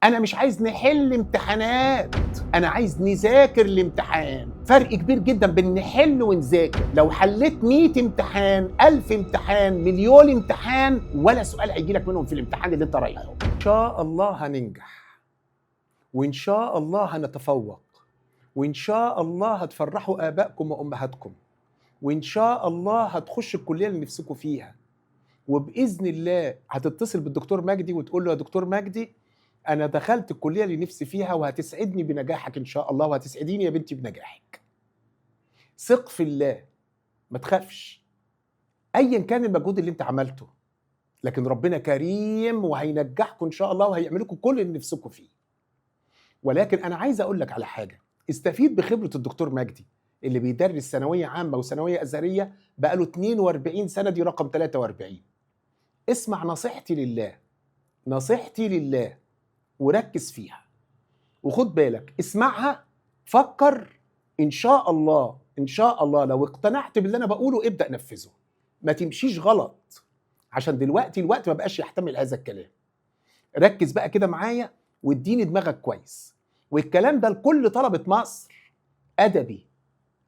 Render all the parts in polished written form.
انا مش عايز نحل امتحانات، انا عايز نذاكر الامتحان. فرق كبير جدا بين نحل ونذاكر. لو حليت 100 امتحان، 1000 امتحان، مليون امتحان، ولا سؤال هيجي لك منهم في الامتحان اللي انت رايحة. ان شاء الله هننجح، وان شاء الله هنتفوق، وان شاء الله هتفرحوا ابائكم وامهاتكم، وان شاء الله هتخش الكلية اللي نفسكم فيها، وباذن الله هتتصل بالدكتور مجدي وتقول له يا دكتور مجدي انا دخلت الكلية اللي نفسي فيها، وهتسعدني بنجاحك ان شاء الله، وهتسعديني يا بنتي بنجاحك. ثق في الله، ما تخافش ايا كان المجهود اللي انت عملته، لكن ربنا كريم وهينجحكم ان شاء الله وهيعمل لكم كل اللي نفسكم فيه. ولكن انا عايز اقول لك على حاجة، استفيد بخبره الدكتور مجدي اللي بيدرس ثانوية عامة وثانويه ازهريه بقاله 42 سنة، دي رقم 43. اسمع نصيحتي لله، نصيحتي لله، وركز فيها وخد بالك، اسمعها، فكر، ان شاء الله ان شاء الله لو اقتنعت باللي انا بقوله ابدأ نفذه، ما تمشيش غلط، عشان دلوقتي الوقت ما بقاش يحتمل هذا الكلام. ركز بقى كده معايا واديني دماغك كويس. والكلام ده لكل طلبة مصر، ادبي،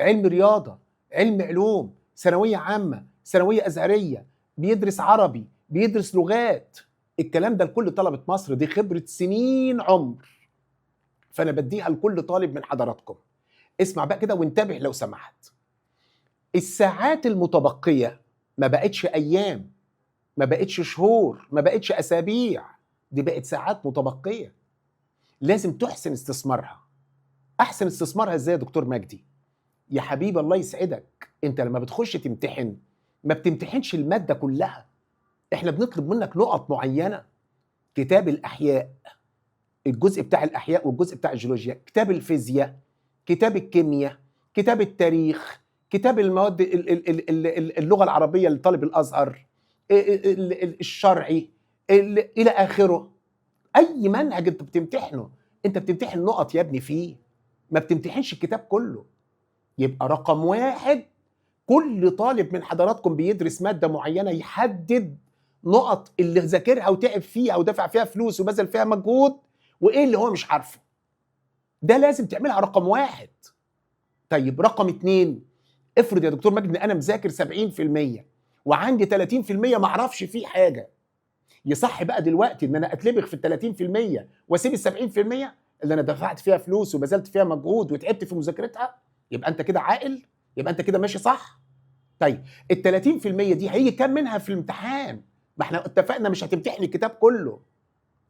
علم رياضة، علم علوم، ثانوية عامة، ثانوية ازهرية، بيدرس عربي، بيدرس لغات، الكلام ده لكل طلبة مصر، دي خبرة سنين عمر، فأنا بديها لكل طالب من حضراتكم. اسمع بقى كده وانتبه لو سمحت. الساعات المتبقية ما بقتش أيام، ما بقتش شهور، ما بقتش أسابيع، دي بقت ساعات متبقية، لازم تحسن استثمارها. أحسن استثمارها إزاي يا دكتور مجدي؟ يا حبيبي الله يسعدك، أنت لما بتخش تمتحن ما بتمتحنش المادة كلها، احنا بنطلب منك نقط معينة. كتاب الاحياء، الجزء بتاع الاحياء والجزء بتاع الجيولوجيا، كتاب الفيزياء، كتاب الكيمياء، كتاب التاريخ، كتاب المواد اللغة العربية لطالب الازهر، الشرعي، الى اخره. اي منهج انت بتمتحنه انت بتمتحن نقط يا ابني فيه، ما بتمتحنش الكتاب كله. يبقى رقم واحد، كل طالب من حضراتكم بيدرس مادة معينة يحدد نقط اللي ذاكرها وتعب فيها ودفع فيها فلوس وبذل فيها مجهود، وايه اللي هو مش عارفه. ده لازم تعملها رقم واحد. طيب رقم اتنين، افرض يا دكتور مجدي ان انا مذاكر 70% وعندي 30% ما اعرفش فيه حاجة، يصح بقى دلوقتي ان انا اتلبخ في ال 30% واسيب ال 70% اللي انا دفعت فيها فلوس وبذلت فيها مجهود وتعبت في مذاكرتها؟ يبقى انت كده عاقل؟ يبقى انت كده ماشي صح؟ طيب ال 30% دي هيجي كام منها في الامتحان؟ ما احنا اتفقنا مش هتمتحن الكتاب كله.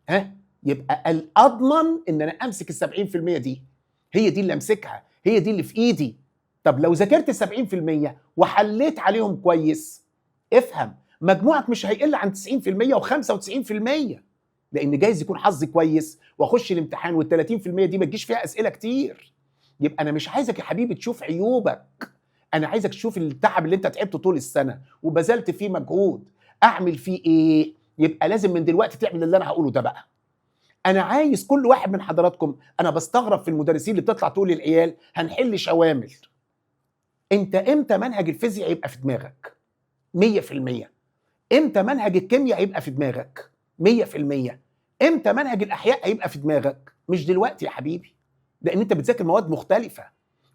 ها، يبقى الاضمن ان انا امسك ال 70% دي، هي دي اللي امسكها، هي دي اللي في ايدي. طب لو ذاكرت ال 70% وحليت عليهم كويس، افهم مجموعك مش هيقل عن 90% و95%، لان جايز يكون حظي كويس واخش الامتحان وال 30% دي ما تجيش فيها اسئلة كتير. يبقى انا مش عايزك يا حبيبي تشوف عيوبك، انا عايزك تشوف التعب اللي انت تعبته طول السنة وبذلت فيه مجهود، اعمل فيه ايه؟ يبقى لازم من دلوقتي تعمل اللي انا هقوله ده بقى. انا عايز كل واحد من حضراتكم، انا بستغرب في المدرسين اللي بتطلع تقول للعيال هنحل شوامل. انت امتى منهج الفيزياء يبقى في دماغك؟ 100%. امتى منهج الكيمياء هيبقى في دماغك؟ 100%. امتى منهج الاحياء هيبقى في دماغك؟ مش دلوقتي يا حبيبي، لان انت بتذاكر مواد مختلفة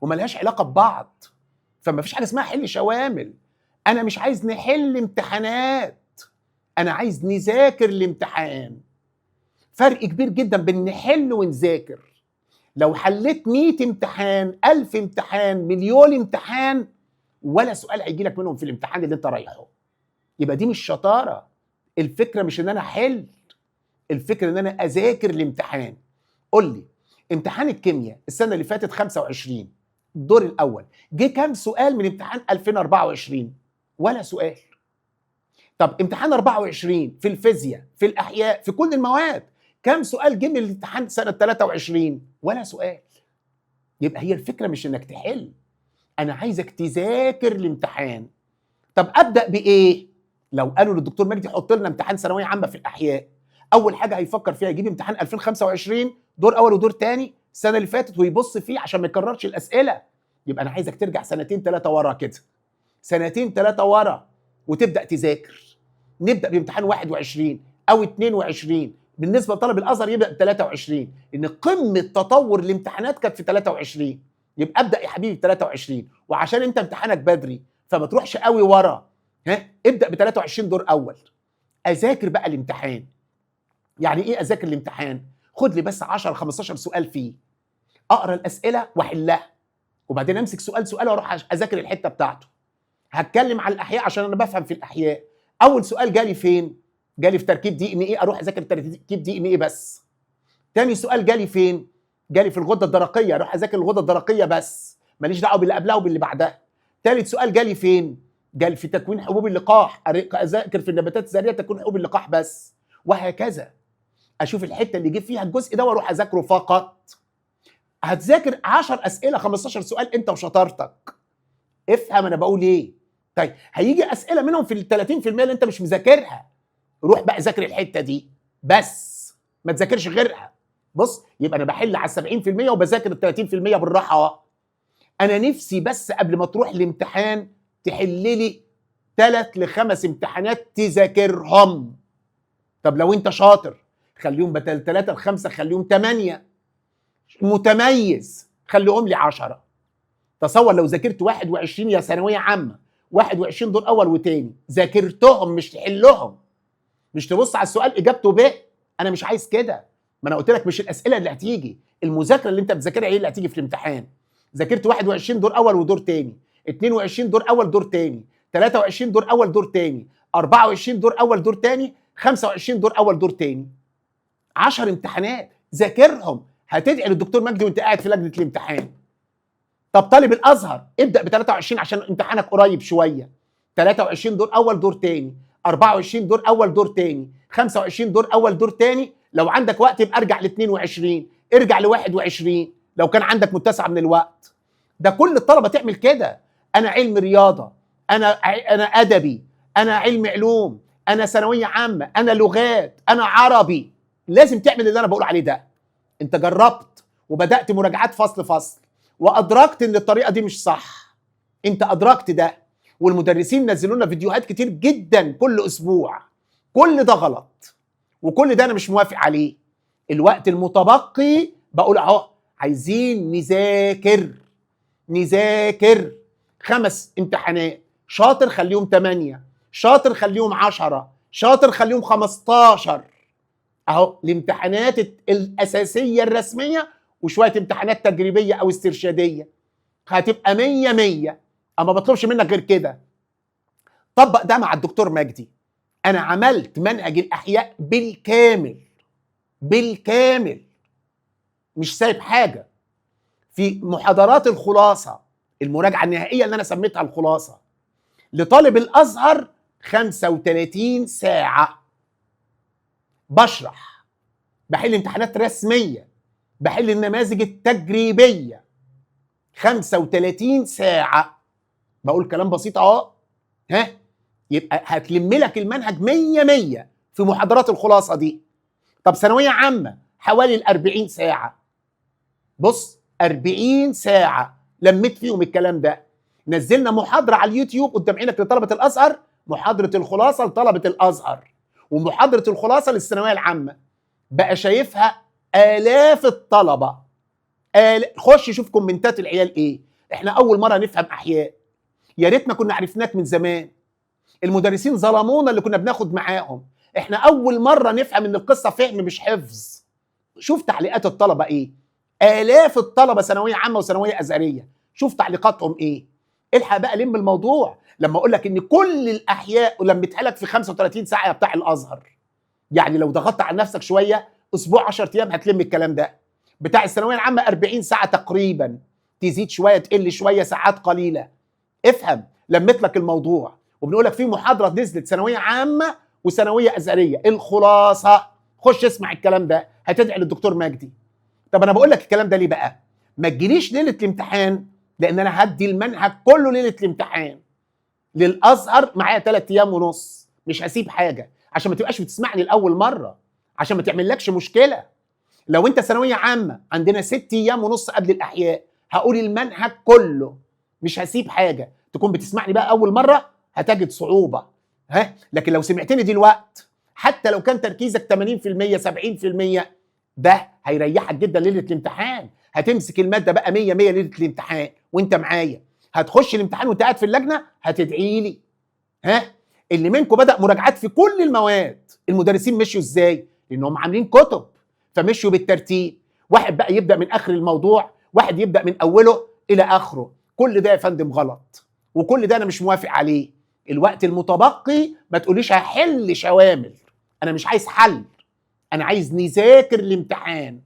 وملهاش علاقة ببعض، فما فيش حاجة اسمها حل شوامل. انا مش عايز نحل امتحانات، انا عايز نذاكر الامتحان. فرق كبير جدا بين نحل ونذاكر. لو حليت 100 امتحان، 1000 امتحان، مليون امتحان، ولا سؤال هيجي لك منهم في الامتحان اللي انت رايحة. يبقى دي مش شطارة. الفكرة مش ان انا احل، الفكرة ان انا اذاكر الامتحان. قول لي امتحان الكيمياء السنة اللي فاتت 25 الدور الاول جه كام سؤال من امتحان 2024؟ ولا سؤال. طب امتحان 24 في الفيزياء، في الاحياء، في كل المواد، كام سؤال جه من الامتحان سنة 23؟ ولا سؤال. يبقى هي الفكرة مش انك تحل، انا عايزك تذاكر الامتحان. طب ابدا بايه؟ لو قالوا للدكتور مجدي حط لنا امتحان ثانوية عامة في الاحياء، اول حاجة هيفكر فيها يجيب امتحان 2025 دور اول ودور تاني السنة اللي فاتت ويبص فيه عشان ما يكررش الاسئلة. يبقى انا عايزك ترجع سنتين ثلاثة ورا كده، سنتين ثلاثة ورا، وتبدا تذاكر. نبدا بامتحان 21 او 22 بالنسبة لطالب الازهر يبدا ب 23، ان قمة تطور الامتحانات كانت في 23. يبقى ابدا يا حبيبي ب 23، وعشان انت امتحانك بدري فما تروحش قوي ورا، ها ابدا ب 23 دور اول. اذاكر بقى الامتحان. يعني ايه اذاكر الامتحان؟ خد لي بس 10 15 سؤال فيه، اقرا الاسئلة واحلها، وبعدين امسك سؤال سؤال واروح اذاكر الحتة بتاعته. هتكلم على الاحياء عشان انا بفهم في الاحياء. اول سؤال جالي فين؟ جالي في تركيب DNA، اروح اذاكر تركيب DNA بس. تاني سؤال جالي فين؟ جالي في الغدة الدرقية، اروح اذاكر الغدة الدرقية بس، ماليش دعوه باللي قبلها وباللي بعدها. تالت سؤال جالي فين؟ جالي في تكوين حبوب اللقاح، اذاكر في النباتات الزهريه تكوين حبوب اللقاح بس، وهكذا. اشوف الحتة اللي جه فيها الجزء ده واروح اذاكره فقط. هتذاكر 10 اسئلة 15 سؤال انت وشطارتك. افهم انا بقول ايه. طيب هيجي اسئلة منهم في ال 30% اللي انت مش مذاكرها، روح بقى ذاكر الحتة دي بس، ما تذاكرش غيرها. بص، يبقى انا بحل على 70% وبذاكر ال 30% بالراحة. انا نفسي بس قبل ما تروح الامتحان تحل لي 3 ل 5 امتحانات تذاكرهم. طب لو انت شاطر خليهم بدل 3 ل 5 خليهم 8، متميز خليهم لي 10. تصور لو ذاكرت 21 يا ثانوية عامة، 21 دور اول وتاني، ذاكرتهم مش تحلهم، مش تبص على السؤال اجابته ب. انا مش عايز كده. ما انا قلت لك مش الاسئلة اللي هتيجي، المذاكرة اللي انت بتذاكرها هي اللي هتيجي في الامتحان. ذاكرت 21 دور اول ودور تاني، 22 دور اول دور تاني، 23 دور اول دور تاني، 24 دور اول دور تاني، 25 دور اول دور تاني. 10 امتحانات ذاكرهم، هتدعي للدكتور مجدي وانت قاعد في لجنة الامتحان. طب طالب الازهر ابدا ب 23 عشان امتحانك قريب شوية. 23 دور اول دور تاني، 24 دور اول دور تاني، 25 دور اول دور تاني. لو عندك وقت يبقى ارجع ل 22، ارجع ل 21 لو كان عندك متسع من الوقت. ده كل الطلبة تعمل كده. انا علم رياضة، انا ادبي، انا علم علوم، انا ثانوية عامة، انا لغات، انا عربي. لازم تعمل اللي انا بقول عليه ده. انت جربت وبدات مراجعات فصل فصل وادركت ان الطريقة دي مش صح، انت ادركت ده، والمدرسين نزلوا لنا فيديوهات كتير جدا كل اسبوع. كل ده غلط وكل ده انا مش موافق عليه. الوقت المتبقي بقول اهو، عايزين نذاكر، نذاكر 5 امتحانات. شاطر خليهم 8، شاطر خليهم 10، شاطر خليهم 15. اهو الامتحانات الاساسية الرسمية وشوية امتحانات تجريبية او استرشاديه، هتبقى 100 100. اما بطلبش منك غير كده. طبق ده مع الدكتور مجدي. انا عملت منهج الاحياء بالكامل بالكامل، مش سايب حاجة. في محاضرات الخلاصة، المراجعة النهائية اللي انا سميتها الخلاصة، لطالب الازهر 35 ساعة بشرح، بحل امتحانات رسمية، بحل النماذج التجريبية. 35 ساعة. بقول كلام بسيط اهو، ها، يبقى هتلم لك المنهج 100 100 في محاضرات الخلاصة دي. طب ثانوية عامة حوالي 40 ساعة. بص، 40 ساعة لميت فيهم الكلام ده. نزلنا محاضرة على اليوتيوب قدام عينك لطلبه الازهر، محاضرة الخلاصة لطلبه الازهر ومحاضره الخلاصة للثانويه العامة، بقى شايفها آلاف الطلبة. خش شوف كومنتات العيال ايه. احنا اول مرة نفهم احياء، يا ريتنا كنا عرفناك من زمان. المدرسين ظلمونا اللي كنا بناخد معاهم. احنا اول مرة نفهم ان القصة فهم مش حفظ. شوف تعليقات الطلبة ايه. آلاف الطلبة ثانوية عامة وثانويه ازهريه، شوف تعليقاتهم ايه. الحق بقى لم الموضوع لما اقول لك ان كل الاحياء لمتها لك في 35 ساعة يا بتاع الازهر. يعني لو ضغطت على نفسك شوية اسبوع 10 ايام هتلم الكلام ده. بتاع الثانوية العامة 40 ساعة تقريبا، تزيد شوية تقل شوية، ساعات قليله. افهم، لميت لك الموضوع. وبنقول لك في محاضرة نزلت ثانوية عامة وثانويه ازهريه، الخلاصة. خش اسمع الكلام ده، هتدعي للدكتور مجدي. طب انا بقول لك الكلام ده ليه بقى؟ ما تجيليش ليلة الامتحان، لان انا هدي المنهج كله ليلة الامتحان. للازهر معايا 3 ايام ونص، مش هسيب حاجة، عشان ما تبقاش بتسمعني لاول مرة، عشان ما تعملكش مشكلة. لو انت ثانوية عامة عندنا 6 ايام ونص قبل الاحياء، هقول المنهج كله، مش هسيب حاجة. تكون بتسمعني بقى اول مرة هتجد صعوبة، ها؟ لكن لو سمعتني دلوقتي حتى لو كان تركيزك 80% 70%، ده هيريحك جدا ليلة الامتحان. هتمسك المادة بقى 100 100 ليلة الامتحان وانت معايا، هتخش الامتحان وانت قاعد في اللجنة هتدعي لي. ها، اللي منكم بدا مراجعات في كل المواد، المدرسين مشوا ازاي؟ لانهم عاملين كتب فمشوا بالترتيب. واحد بقى يبدا من اخر الموضوع، واحد يبدا من اوله الى اخره. كل ده يا فندم غلط، وكل ده انا مش موافق عليه. الوقت المتبقي ما تقوليش هحل شوامل، انا مش عايز حل، انا عايز نذاكر الامتحان.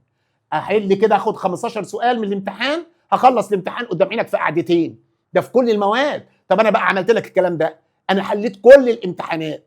احل كده اخد 15 سؤال من الامتحان، هخلص الامتحان قدام عينك في قعدتين، ده في كل المواد. طب انا بقى عملت لك الكلام ده، انا حليت كل الامتحانات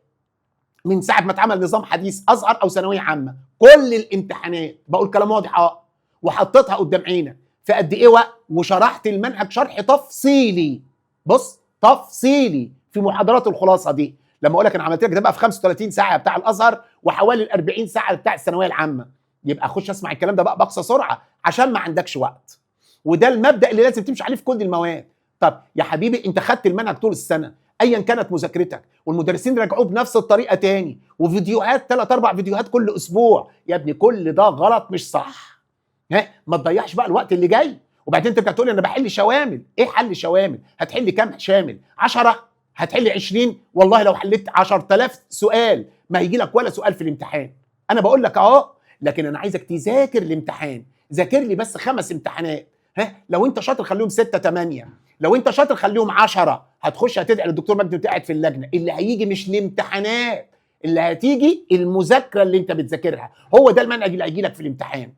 من ساعة ما اتعمل نظام حديث ازهر او ثانوية عامة، كل الامتحانات، بقول كلام واضح وحطيتها قدام عينك في قد ايه وقت، وشرحت المنهج شرح تفصيلي. بص، تفصيلي في محاضرات الخلاصة دي. لما اقول لك انا عملت لك ده بقى في 35 ساعة بتاع الازهر وحوالي ال 40 ساعة بتاع الثانوية العامة، يبقى اخش اسمع الكلام ده بقى باقصى سرعة عشان ما عندكش وقت. وده المبدا اللي لازم تمشي عليه في كل المواد. طب يا حبيبي انت خدت المنهج طول السنة ايا كانت مذاكرتك، والمدرسين راجعوه بنفس الطريقة تاني، وفيديوهات 3 4 فيديوهات كل اسبوع. يا ابني كل ده غلط، مش صح. ها، ما تضيعش بقى الوقت اللي جاي وبعدين ترجع تقول انا بحل شوامل. ايه حل شوامل؟ هتحل كام شامل؟ 10؟ هتحل 20؟ والله لو حليت 10000 سؤال ما هيجي لك ولا سؤال في الامتحان. انا بقول لك اهو، لكن انا عايزك تذاكر الامتحان. ذاكر لي بس 5 امتحانات. ها، لو انت شاطر خليهم 6 8، لو انت شاطر خليهم 10. هتخش هتدعي للدكتور مجدي وانت قاعد في اللجنة. اللي هيجي مش الامتحانات، اللي هتيجي المذاكرة اللي انت بتذاكرها، هو ده المنهج اللي هيجي لك في الامتحان.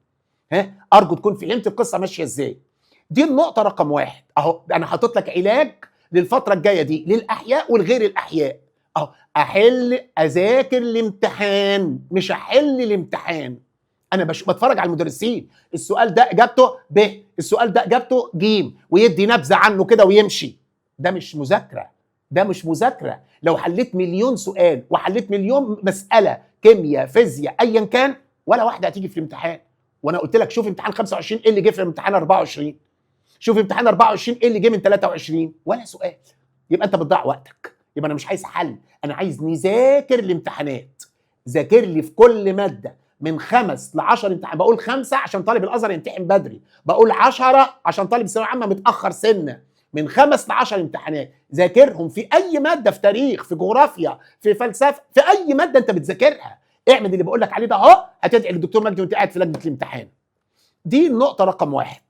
ها، ارجو تكون فهمت القصة ماشية ازاي. دي النقطة رقم 1 اهو. انا حاطط لك علاج للفترة الجاية دي للاحياء والغير الاحياء اهو. احل، اذاكر الامتحان، مش احل الامتحان. انا بتفرج على المدرسين، السؤال ده اجابته ب، السؤال ده اجابته ج، ويدي نبذه عنه كده ويمشي. ده مش مذاكرة، ده مش مذاكرة. لو حليت مليون سؤال وحليت مليون مسالة كيمياء فيزياء ايا كان، ولا واحدة هتيجي في الامتحان. وانا قلت لك شوف امتحان 25 ايه اللي جه في امتحان 24، شوف امتحان 24 ايه اللي جه من 23، ولا سؤال. يبقى انت بتضيع وقتك. يبقى انا مش عايز حل، انا عايز نذاكر الامتحانات. ذاكر لي في كل مادة من 5 ل 10 امتحان. بقول 5 عشان طالب الازهر يمتحن بدري، بقول 10 عشان طالب الثانوية العامة متاخر سنة. من 5 ل 10 امتحانات ذاكرهم في اي مادة، في تاريخ، في جغرافيا، في فلسفة، في اي مادة انت بتذاكرها. اعمل اللي بقول لك عليه ده اهو، هتدعي للدكتور مجدي وانت قاعد في لجنة الامتحان. دي النقطة رقم 1.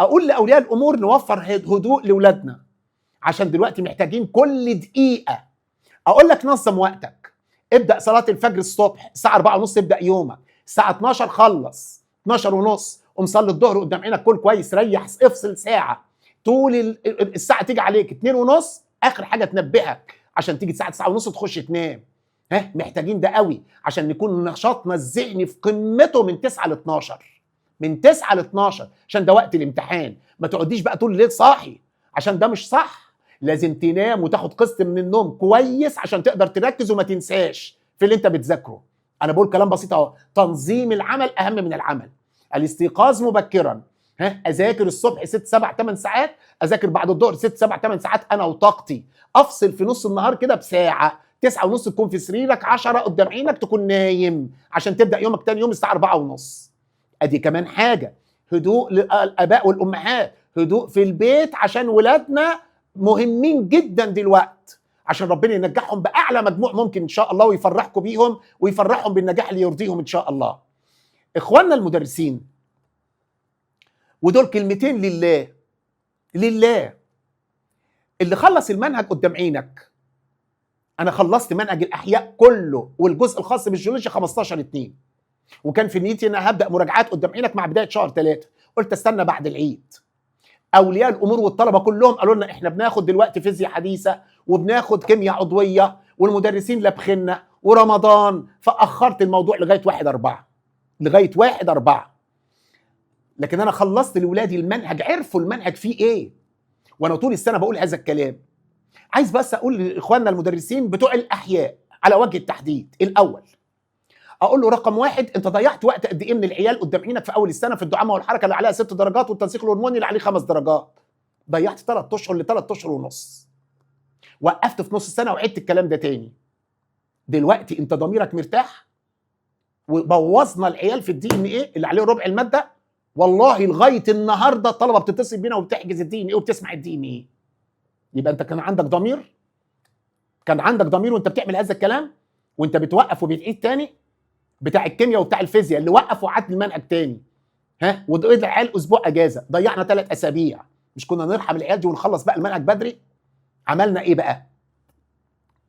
اقول لاولياء الامور نوفر هدوء لاولادنا عشان دلوقتي محتاجين كل دقيقة. اقول لك نظم وقتك، ابدا صلاة الفجر الصبح الساعة 4:30، ابدا يومك الساعة 12، خلص 12:30، قوم صلي الظهر قدام عينك، كل كويس، ريح، افصل ساعة. طول الساعة تيجي عليك 2:30، اخر حاجة تنبهك عشان تيجي الساعة 9:30 تخش تنام. ها، محتاجين ده قوي عشان نكون نشاطنا الذهني في قمته من 9 ل 12، من 9 ل 12 عشان ده وقت الامتحان. ما تقعديش بقى طول الليل صاحي عشان ده مش صح. لازم تنام وتاخد قسط من النوم كويس عشان تقدر تركز وما تنساش في اللي انت بتذاكره. انا بقول كلام بسيط اهو، تنظيم العمل اهم من العمل. الاستيقاظ مبكرا، ها، اذاكر الصبح 6 7 8 ساعات، اذاكر بعد الظهر 6 7 8 ساعات انا وطاقتي. افصل في نص النهار كده بساعة، 9:30 تكون في سريرك، 10 قدام عينك تكون نايم عشان تبدا يومك تاني يوم الساعة 4:30. ادي كمان حاجة، هدوء للاباء والامهات، هدوء في البيت عشان ولادنا مهمين جدا دلوقتي، عشان ربنا ينجحهم باعلى مجموع ممكن ان شاء الله، ويفرحكم بيهم ويفرحهم بالنجاح اللي يرضيهم ان شاء الله. اخواننا المدرسين، ودول كلمتين لله لله، اللي خلص المنهج قدام عينك. انا خلصت منهج الاحياء كله والجزء الخاص بالجيولوجيا 15/2، وكان في نيتي ان انا هبدا مراجعات قدام عينك مع بداية شهر 3، قلت استنى بعد العيد. اولياء الامور والطلبة كلهم قالوا لنا احنا بناخد دلوقتي فيزياء حديثه وبناخد كيمياء عضوية والمدرسين لبخنا ورمضان، فاخرت الموضوع لغاية 1/4، لغاية 1/4. لكن انا خلصت لاولادي المنهج، عرفوا المنهج فيه ايه، وانا طول السنة بقول هذا الكلام. عايز بس اقول لاخواننا المدرسين بتوع الاحياء على وجه التحديد، الاول اقول له رقم 1، انت ضيعت وقت قد ايه من العيال قدام عينك في اول السنة في الدعامه والحركة اللي عليها 6 درجات والتنسيق الهرموني اللي عليه 5 درجات؟ ضيعت 3 اشهر ل 3 اشهر ونص. وقفت في نص السنة وعدت الكلام ده تاني. دلوقتي انت ضميرك مرتاح؟ وبوظنا العيال في ال DNA اللي عليه ربع المادة. والله لغاية النهارده الطلبة بتتصل بينا وبتحجز ال DNA وبتسمع ال DNA. يبقى انت كان عندك ضمير؟ كان عندك ضمير وانت بتعمل هذا الكلام؟ وانت بتوقف وبتعيد تاني؟ بتاع الكيمياء وبتاع الفيزياء اللي وقف وعاد المنهج تاني، ها، وادى العيال اسبوع اجازه، ضيعنا 3 اسابيع. مش كنا نرحم العيال دي ونخلص بقى المنهج بدري؟ عملنا ايه بقى؟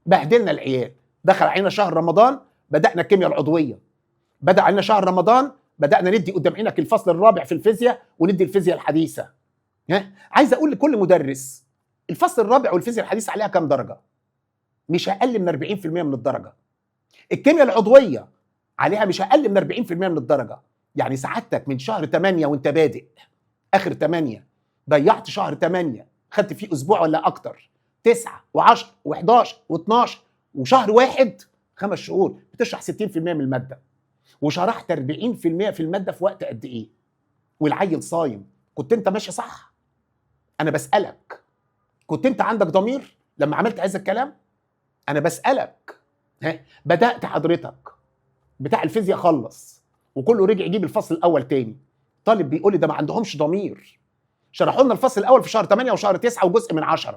بهدلنا العيال. دخل علينا شهر رمضان، بدأنا الكيمياء العضوية. بدأ علينا شهر رمضان، بدأنا ندي قدام عينك الفصل الرابع في الفيزياء وندي الفيزياء الحديثة. ها، عايز اقول لكل مدرس الفصل الرابع والفيزياء الحديثة عليها كام درجه؟ مش اقل من 40% من الدرجة. الكيمياء العضوية عليها مش اقل من 40% من الدرجة. يعني سعادتك من شهر 8 وانت بادئ، اخر 8 ضيعت شهر 8، خدت فيه اسبوع ولا اكتر، 9 و10 و11 و12 وشهر واحد، 5 شهور بتشرح 60% من المادة، وشرحت 40% في المادة في وقت قد ايه؟ والعيل صايم. كنت انت ماشي صح؟ انا بسالك، كنت انت عندك ضمير لما عملت هذا الكلام؟ انا بسالك. ها، بدات حضرتك بتاع الفيزياء خلص وكله رجع يجيب الفصل الاول تاني. طالب بيقول لي ده ما عندهمش ضمير، شرحوا لنا الفصل الاول في شهر 8 وشهر 9 وجزء من 10،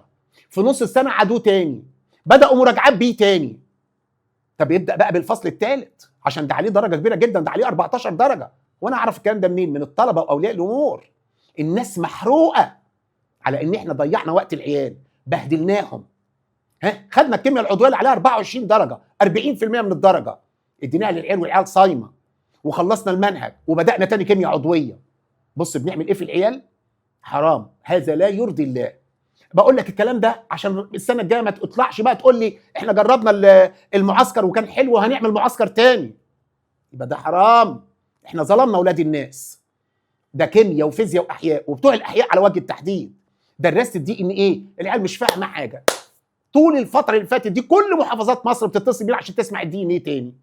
في نص السنة عادوه تاني، بداوا مراجعات بيه تاني. طب يبدا بقى بالفصل الثالث عشان ده عليه درجه كبيرة جدا، ده عليه 14 درجه. وانا اعرف الكلام ده منين؟ من الطلبة واولياء الامور. الناس محروقة على ان احنا ضيعنا وقت العيال، بهدلناهم. ها، خدنا الكيمياء العضوية اللي عليها 24 درجه، 40% من الدرجة، اديناها للعيال والعيال صايمه، وخلصنا المنهج وبدانا تاني كيمياء عضوية. بص بنعمل ايه في العيال؟ حرام، هذا لا يرضي الله. بقول لك الكلام ده عشان السنة الجاية ما تطلعش بقى تقول لي احنا جربنا المعسكر وكان حلو وهنعمل معسكر تاني. يبقى ده حرام، احنا ظلمنا اولاد الناس. ده كيمياء وفيزياء واحياء، وبتوع الاحياء على وجه التحديد درست ال DNA، العيال مش فاهمه حاجة. طول الفترة اللي فاتت دي كل محافظات مصر بتتصل بينا عشان تسمع ال DNA تاني،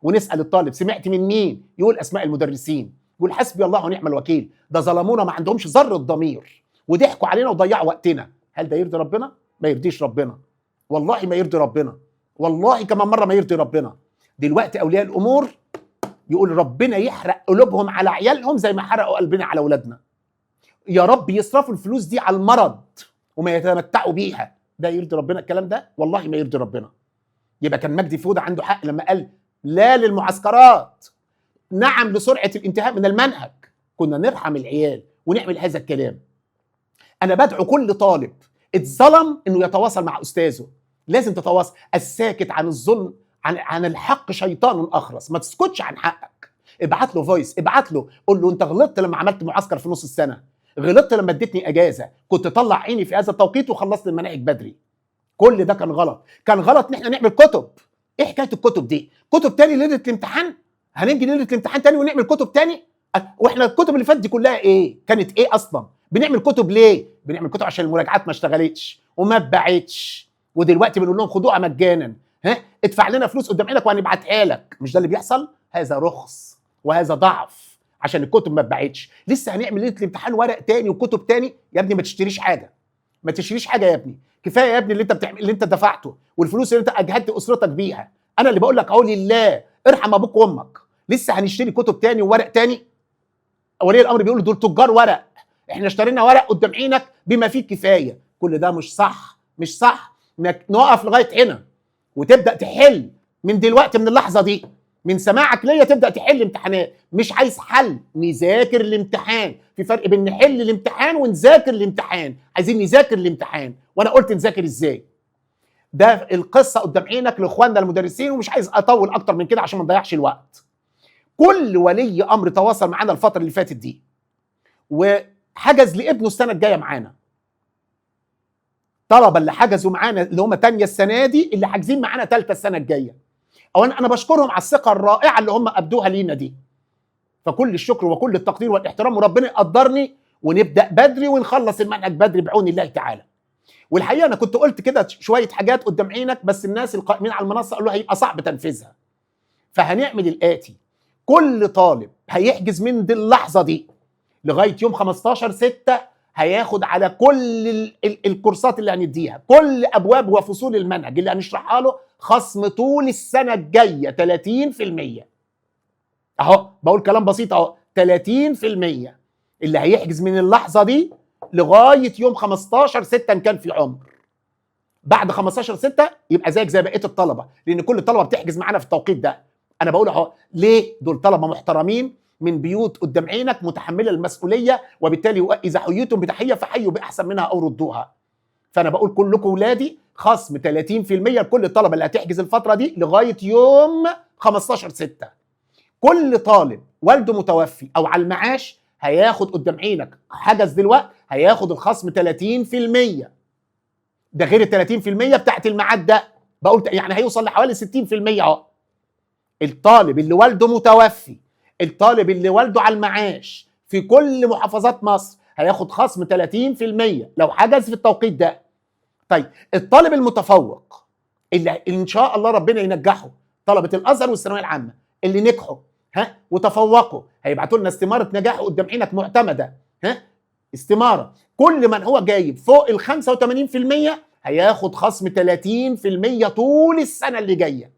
ونسال الطالب سمعت من مين؟ يقول اسماء المدرسين، يقول حسبي الله ونعم الوكيل، ده ظلمونا، ما عندهمش ذره ضمير وضحكوا علينا وضيعوا وقتنا. هل ده يرضي ربنا؟ ما يرضيش ربنا، والله ما يرضي ربنا، والله كمان مرة ما يرضي ربنا. دلوقتي اولياء الامور يقول ربنا يحرق قلوبهم على عيالهم زي ما حرقوا قلبنا على اولادنا. يا رب يصرفوا الفلوس دي على المرض وما يتمتعوا بيها. ده يرضي ربنا الكلام ده؟ والله ما يرضي ربنا. يبقى كان مجدي فوده عنده حق لما قال لا للمعسكرات، نعم لسرعه الانتهاء من المنهج. كنا نرحم العيال ونعمل هذا الكلام. انا بدعو كل طالب اتظلم انه يتواصل مع استاذه، لازم تتواصل. الساكت عن الظلم عن الحق شيطان اخرس. ما تسكتش عن حقك، ابعت له voice، ابعت له قول له انت غلطت لما عملت معسكر في نص السنة، غلطت لما اديتني اجازه، كنت طلع عيني في هذا التوقيت وخلصت المناهج بدري. كل ده كان غلط. كان غلط ان احنا نعمل كتب. ايه حكاية الكتب دي؟ كتب تاني ليلة الامتحان؟ هنيجي ليلة الامتحان تاني ونعمل كتب تاني؟ واحنا الكتب اللي فاتت دي كلها ايه؟ كانت ايه اصلا؟ بنعمل كتب ليه؟ بنعمل كتب عشان المراجعات ما اشتغلتش وما اتباعتش، ودلوقتي بنقول لهم خدوها مجانا، ها ادفع لنا فلوس قدام عينك وهنبعتها لك. مش ده اللي بيحصل؟ هذا رخص وهذا ضعف عشان الكتب ما اتباعتش. لسه هنعمل ليلة الامتحان ورق تاني وكتب تاني؟ يا ابني ما تشتريش حاجة، ما تشتريش حاجة يا ابني، كفاية يا ابني اللي انت بتعمل، اللي انت دفعته والفلوس اللي انت اجهدت اسرتك بيها. انا اللي بقول لك اهو لله، ارحم ابوك وامك. لسه هنشتري كتب تاني وورق تاني؟ ولي الامر بيقول دول تجار ورق، احنا اشترينا ورق قدام عينك بما فيه الكفاية. كل ده مش صح، مش صح. انك نقف لغاية هنا وتبدا تحل من دلوقتي، من اللحظة دي، من سماعك ليا تبدا تحل امتحانات. مش عايز حل، نذاكر الامتحان. في فرق بين نحل الامتحان ونذاكر الامتحان. عايزين نذاكر الامتحان، وانا قلت نذاكر ازاي. ده القصة قدام عينك لاخواننا المدرسين، ومش عايز اطول اكتر من كده عشان ما نضيعش الوقت. كل ولي امر تواصل معانا الفترة اللي فاتت دي وحجز لابنه السنة الجاية معانا، طلبه اللي حجزوا معانا اللي هم تانية السنة دي، اللي حاجزين معانا ثالثة السنة الجاية، اولا انا بشكرهم على الثقة الرائعة اللي هم ابدوها لينا دي، فكل الشكر وكل التقدير والاحترام، وربنا يقدرني ونبدا بدري ونخلص المنهج بدري بعون الله تعالى. والحقيقة انا كنت قلت كده شوية حاجات قدام عينك، بس الناس القائمين على المنصة قالوا هيبقى صعب تنفيذها. فهنعمل الاتي: كل طالب هيحجز من دي اللحظة دي لغاية يوم 15/6 هياخد على كل الكورسات اللي هنديها، كل ابواب وفصول المنهج اللي هنشرحها له خصم طول السنة الجاية 30%. اهو بقول كلام بسيط اهو، 30% اللي هيحجز من اللحظة دي لغاية يوم 15/6 ان كان في عمر. بعد 15/6 يبقى زيك زي بقية الطلبة، لان كل الطلبة بتحجز معانا في التوقيت ده. انا بقول اهو ليه؟ دول طلبه محترمين من بيوت قدام عينك متحملة المسؤولية، وبالتالي اذا حييتم بتحية فحيوا باحسن منها او ردوها. فانا بقول كلكم ولادي، خصم 30% لكل الطلبة اللي هتحجز الفترة دي لغاية يوم 15/6. كل طالب والده متوفي او على المعاش هياخد قدام عينك، حجز دلوقتي هياخد الخصم 30%، ده غير ال 30% بتاعت الميعاد ده. بقول يعني هيوصل لحوالي 60% اهو. الطالب اللي والده متوفي، الطالب اللي والده على المعاش في كل محافظات مصر هياخد خصم 30% لو حجز في التوقيت ده. طيب الطالب المتفوق اللي ان شاء الله ربنا ينجحه، طلبة الازهر والثانويه العامة اللي نجحوا ها وتفوقوا، هيبعتوا لنا استماره نجاح قدام عينك معتمدة، ها استماره. كل من هو جايب فوق ال 85% هياخد خصم 30% طول السنة اللي جاية.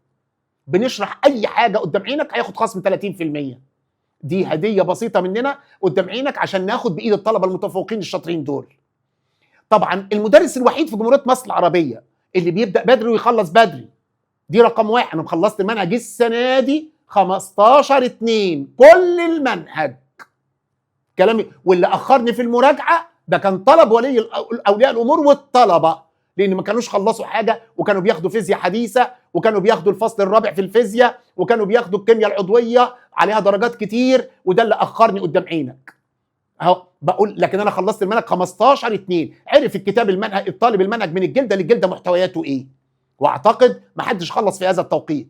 بنشرح اي حاجة قدام عينك هياخد خصم 30%. دي هديه بسيطة مننا قدام عينك عشان ناخد بايد الطلبة المتفوقين الشاطرين دول. طبعا المدرس الوحيد في جمهورية مصر العربية اللي بيبدا بدري ويخلص بدري، دي رقم واحد. انا خلصت المنهج السنة دي 15/2 كل المنهج كلامي، واللي اخرني في المراجعة ده كان طلب ولي اولياء الامور والطلبة، لان ما كانوش خلصوا حاجة، وكانوا بياخدوا فيزياء حديثه، وكانوا بياخدوا الفصل الرابع في الفيزياء، وكانوا بياخدوا الكيمياء العضوية عليها درجات كتير، وده اللي اخرني قدام عينك اهو بقول. لكن انا خلصت المنهج 15/2. عرف الكتاب المنهج، الطالب المنهج من الجلدة للجلده محتوياته ايه، واعتقد ما حدش خلص في هذا التوقيت.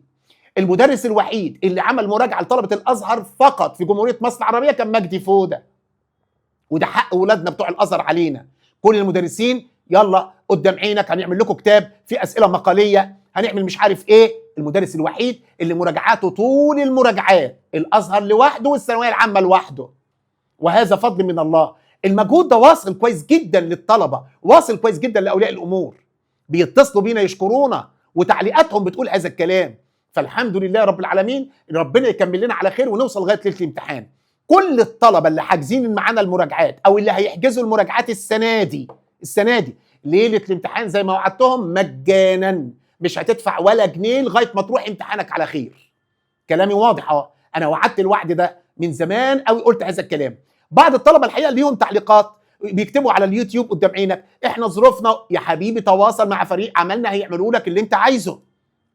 المدرس الوحيد اللي عمل مراجعه لطلبه الازهر فقط في جمهورية مصر العربية كان مجدي فوده، وده حق اولادنا بتوع الازهر علينا. كل المدرسين يلا قدام عينك هنعمل لكم كتاب فيه اسئلة مقاليه، هنعمل مش عارف ايه. المدرس الوحيد اللي مراجعاته طول المراجعات الازهر لوحده والثانويه العامة لوحده، وهذا فضل من الله. المجهود ده واصل كويس جدا للطلبة، واصل كويس جدا لاولياء الامور، بيتصلوا بينا يشكرونا وتعليقاتهم بتقول هذا الكلام. فالحمد لله رب العالمين، ربنا يكمل لنا على خير ونوصل لغاية ليلة الامتحان. كل الطلبة اللي حاجزين معانا المراجعات او اللي هيحجزوا المراجعات السنة دي، السنة دي ليلة الامتحان زي ما وعدتهم مجانا، مش هتدفع ولا جنيه لغاية ما تروح امتحانك على خير. كلامي واضح اهو، انا وعدت الوعد ده من زمان قوي، قلت هذا الكلام. بعض الطلبة الحقيقة ليهم تعليقات بيكتبوا على اليوتيوب قدام عينك، احنا ظروفنا. يا حبيبي تواصل مع فريق عملنا هيعملوا لك اللي انت عايزه،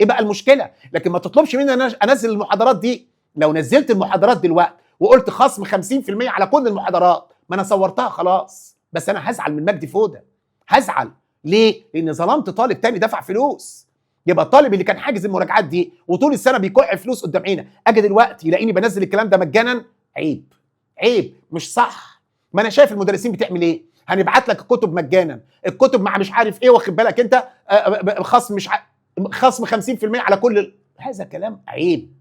ايه بقى المشكلة؟ لكن ما تطلبش مني انا انزل المحاضرات دي. لو نزلت المحاضرات دلوقتي وقلت خصم 50% على كل المحاضرات، ما انا صورتها خلاص، بس انا هزعل من مجدي فوده. هزعل ليه؟ لان ظلمت طالب تاني دفع فلوس. يبقى الطالب اللي كان حاجز المراجعات دي وطول السنة بيكح فلوس قدام عينه، اجي دلوقتي يلاقيني بنزل الكلام ده مجانا؟ عيب، عيب، مش صح. ما انا شايف المدرسين بتعمل ايه. هنبعت لك الكتب مجانا، الكتب مع مش عارف ايه، واخد بالك انت، خصم مش خصم 50% على كل هذا كلام عيب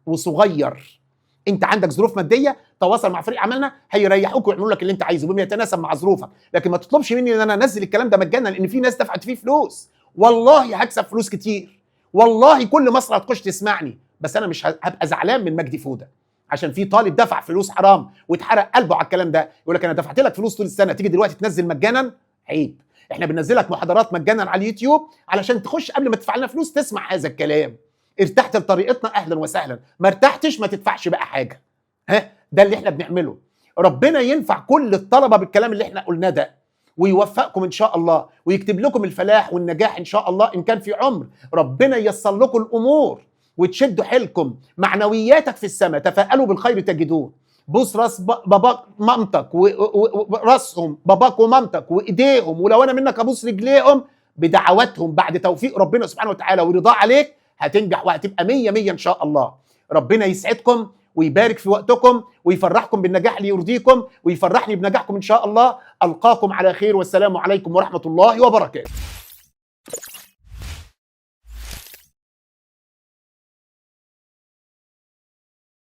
وصغير. انت عندك ظروف مادية، تواصل مع فريق عملنا هيريحوك ويعملوا لك اللي انت عايزه بما يتناسب مع ظروفك. لكن ما تطلبش مني ان انا انزل الكلام ده مجانا، لان في ناس دفعت فيه فلوس. والله هكسب فلوس كتير، والله كل مصر هتخش تسمعني، بس انا مش هبقى زعلان من مجدي فوده عشان في طالب دفع فلوس حرام واتحرق قلبه على الكلام ده. يقول لك انا دفعت لك فلوس طول السنة، تيجي دلوقتي تنزل مجانا؟ عيب. احنا بننزلك محاضرات مجانا على اليوتيوب علشان تخش قبل ما تدفع لنا فلوس تسمع هذا الكلام. ارتحت لطريقتنا اهلا وسهلا، ما ارتحتش ما تدفعش بقى حاجة. ها ده اللي احنا بنعمله. ربنا ينفع كل الطلبة بالكلام اللي احنا قلناه ده، ويوفقكم ان شاء الله، ويكتب لكم الفلاح والنجاح ان شاء الله ان كان في عمر. ربنا ييسر لكم الامور وتشدوا حيلكم، معنوياتك في السماء، تفاءلوا بالخير تجدوه. بوس راس باباك مامتك وراسهم، باباك ومامتك وايديهم، ولو انا منك ابوس رجليهم بدعواتهم بعد توفيق ربنا سبحانه وتعالى ورضاه عليك، هتنجح وهتبقى مية مية ان شاء الله. ربنا يسعدكم ويبارك في وقتكم ويفرحكم بالنجاح اللي يرضيكم ويفرحني بنجاحكم ان شاء الله. القاكم على خير، والسلام عليكم ورحمة الله وبركاته.